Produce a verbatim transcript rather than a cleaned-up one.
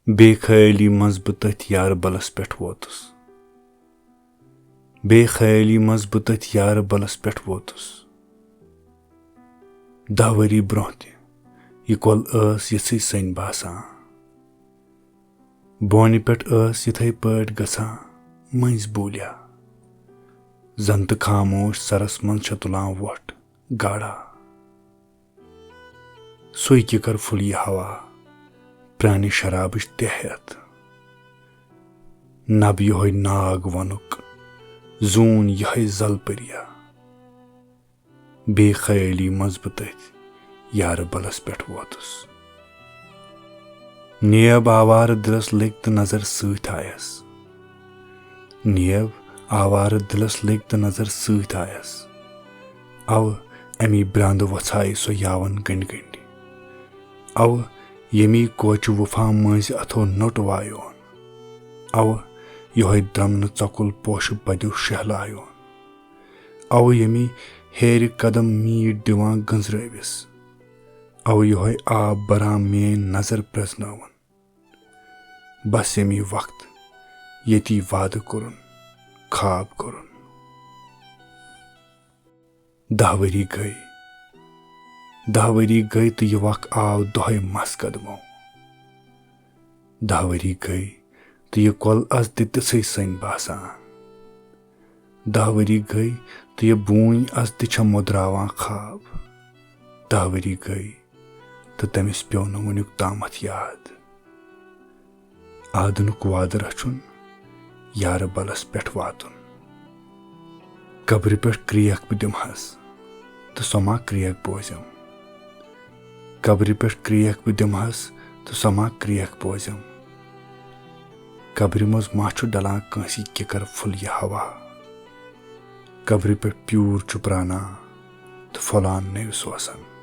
بے خیٲلی منٛز بہٕ تٔتھۍ یارٕ بلس پٮ۪ٹھ ووتُس۔ بے خیٲلی منٛز بہٕ تٔتھۍ یارٕ بلس پٮ۪ٹھ ووتُس۔ دَہ ؤری برٛونٛہہ تہِ یہِ کۄل ٲس یِژھٕے سٔنۍ باسان۔ بونہِ پٮ۪ٹھ ٲس یِتھَے پٲٹھۍ گژھان، مٔنٛزۍ بوٗلیا۔ زن تہٕ خاموش سرس منٛز چھےٚ تُلان وۄٹھ گاڑا۔ سُے کِکر پھُل یہِ ہوا، پرٛانہِ شرابٕچ تہِ ہٮ۪تھ۔ نب یِہوٚے ناگ وَنُک، زوٗن یِہوٚے زلپریا۔ بے خیٲلی منٛز بہٕ تٔتھۍ یارٕ بلس پٮ۪ٹھ ووتُس۔ نیب آوارٕ دِلس لٔگۍ تہٕ نظر سۭتۍ آیس۔ نیب آوارٕ دِلس لٔگۍ تہٕ نظر سۭتۍ آیس۔ اوٕ امی برٛانٛدٕ وۄژھایہِ سۄ یاون گٔنڈۍ گٔنڈۍ۔ اوٕ ییٚمی کوچہِ وفا مٔنٛزۍ اتھو نوٚٹ وایون۔ اوٕ یِہوٚے درمنہٕ ژۄکُل پوشہٕ بدیو شہلایون۔ اوٕ ییٚمی ہیرِ قدم میٖٹھۍ دِوان گٔنٛزرٲوِس۔ اوٕ یِہوٚے آب بران میٲنۍ نظر پرٛزنٲوُن۔ بس ییٚمی وقت ییٚتی وعدٕ کوٚرُن، خواب کوٚرُن۔ دَہ ؤری گٔے۔ دَہ ؤری گٔے تہٕ یہِ وق آو دۄہے مس قدمو۔ دَہ ؤری گٔے تہٕ یہِ کۄل از تہِ تِژھٕے سٔنۍ باسان۔ دَہ ؤری گٔے تہٕ یہِ بوٗنۍ از تہِ چھےٚ مٔدراوان خواب۔ دَہ ؤری گٔے تہٕ تٔمِس پیوٚو نہٕ وُنیُک تامَتھ یاد۔ آدنُک وعدٕ رچھُن، یارٕ بلس پٮ۪ٹھ واتُن۔ قبرِ پٮ۪ٹھ کرٛیکھ بہٕ دِمہٕ ہس تہٕ سۄ ما کرٛیکھ بوزٮ۪م۔ قبرِ پٮ۪ٹھ کرٛیکھ بہٕ دِمہٕ ہس تہٕ سۄ ما کرٛیکھ بوزٮ۪م۔ قبرِ منٛز ما چھُ ڈلان کٲنٛسہِ کِکر پھُل یہِ ہوا۔ قبرِ پٮ۪ٹھ پیوٗر چھُ پرٛانان تہٕ پھۄلان نٔوۍ سوسن۔